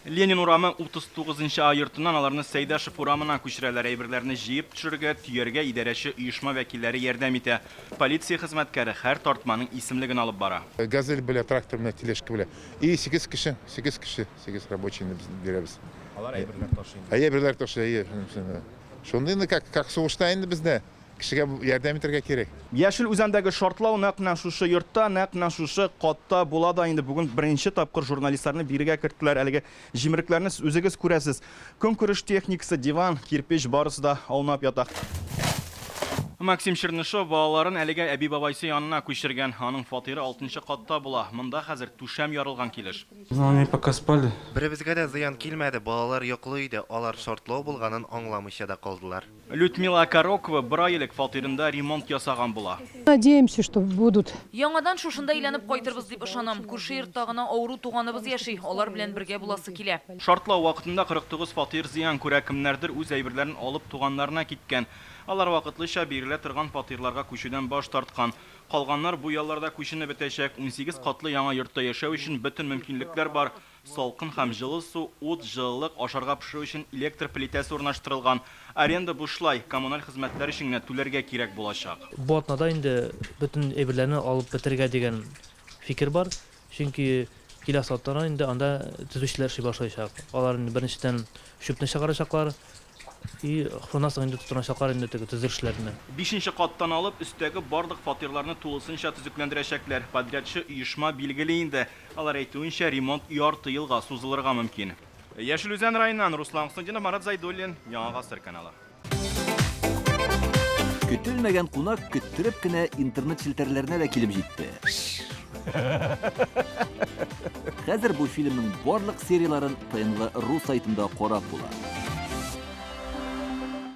Ленин урамы 39 нчы А йортыннан аларны Сәйдәшев урамына күчерәләр. Әйберләрне җыеп төшерергә, төяргә идарәче оешма вәкилләре ярдәм итә. Полиция хезмәткәре һәр тартманың исемлеген алып бара. Газель белә, трактор белә, тележка белә. И сигез кеше, сигез кеше, сигез рабочийны без бирәбез. Алар әйберләр ташый инде. Әйе, әйберләр ташый, әйе. Шундый инде, как, как сугышта инде бездә. Кешегә ярдәм итәргә кирәк. Яшел Үзәндәге шартлау нәкъ менә шушы йортта, нәкъ менә шушы катта була да инде. Бүген беренче тапкыр журналистларны бирегә керттеләр. Әлеге җимерекләрне сез үзегез күрәсез. Көнкүреш техникасы, диван, кирпеч, барысы да аунап ята. Максим Чернышов балаларын әлегә әби-бабайсы янына күчергән. Аның фатиры алтынчы катта була. Монда хәзер түшәм ярылган килеш. Ну, они пока спали. Беребезгә дә зыян килмәде, балалар йоклый иде, алар шартлау булганын аңламыйча да калдылар. Людмила Окорокова бер ай элек фатирында ремонт ясаган була. Надеемся, что будут. Яңадан шушында әйләнеп кайтырбыз дип ышанам. Күрше йортта гына авыру туганыбыз яши, алар белән бергә буласы килә. Шартлау вакытында 49 фатир зыян күрә, кемнәрдер үз әйберләрен алып туганнарына киткән. Алар вакытлыча бирелә торган фатирларга күчүдән баш тарткан. Калганнар бу ялларда күченеп бетәчәк. 18 катлы яңа йортта яшәү өчен бөтен мөмкинлекләр бар. Салкын һәм җылы су, ут, җылылык, ашарга пешерү өчен электр плитәсе урнаштырылган. Аренда бушлай, коммуналь хезмәтләр өчен генә түләргә кирәк булачак. Бу атнада инде бөтен әйберләрне алып бетерергә дигән фикер бар. Чөнки киләсе атнадан инде анда төзүчеләр эшли башлаячак. Алар инде беренчедән чүпне чыгарачаклар и шуннан соң инде тотыначаклар инде теге төзелешләрне. Бишенче каттан алып, өстәге барлык фатирларны тулысынча төзекләндерәчәкләр. Подрядчы оешма билгеле инде. Алар әйтүенчә, ремонт ярты елга сузылырга мөмкин. Яшел Үзән районыннан Руслан Хөснетдинов, Марат Зайдуллин, Яңа гасыр каналы. Көтелмәгән кунак көттереп кенә интернет челтәрләренә дә килеп җитте. Хәзер бу фильмның барлык серияләрен ТНВ ру сайтында карап була.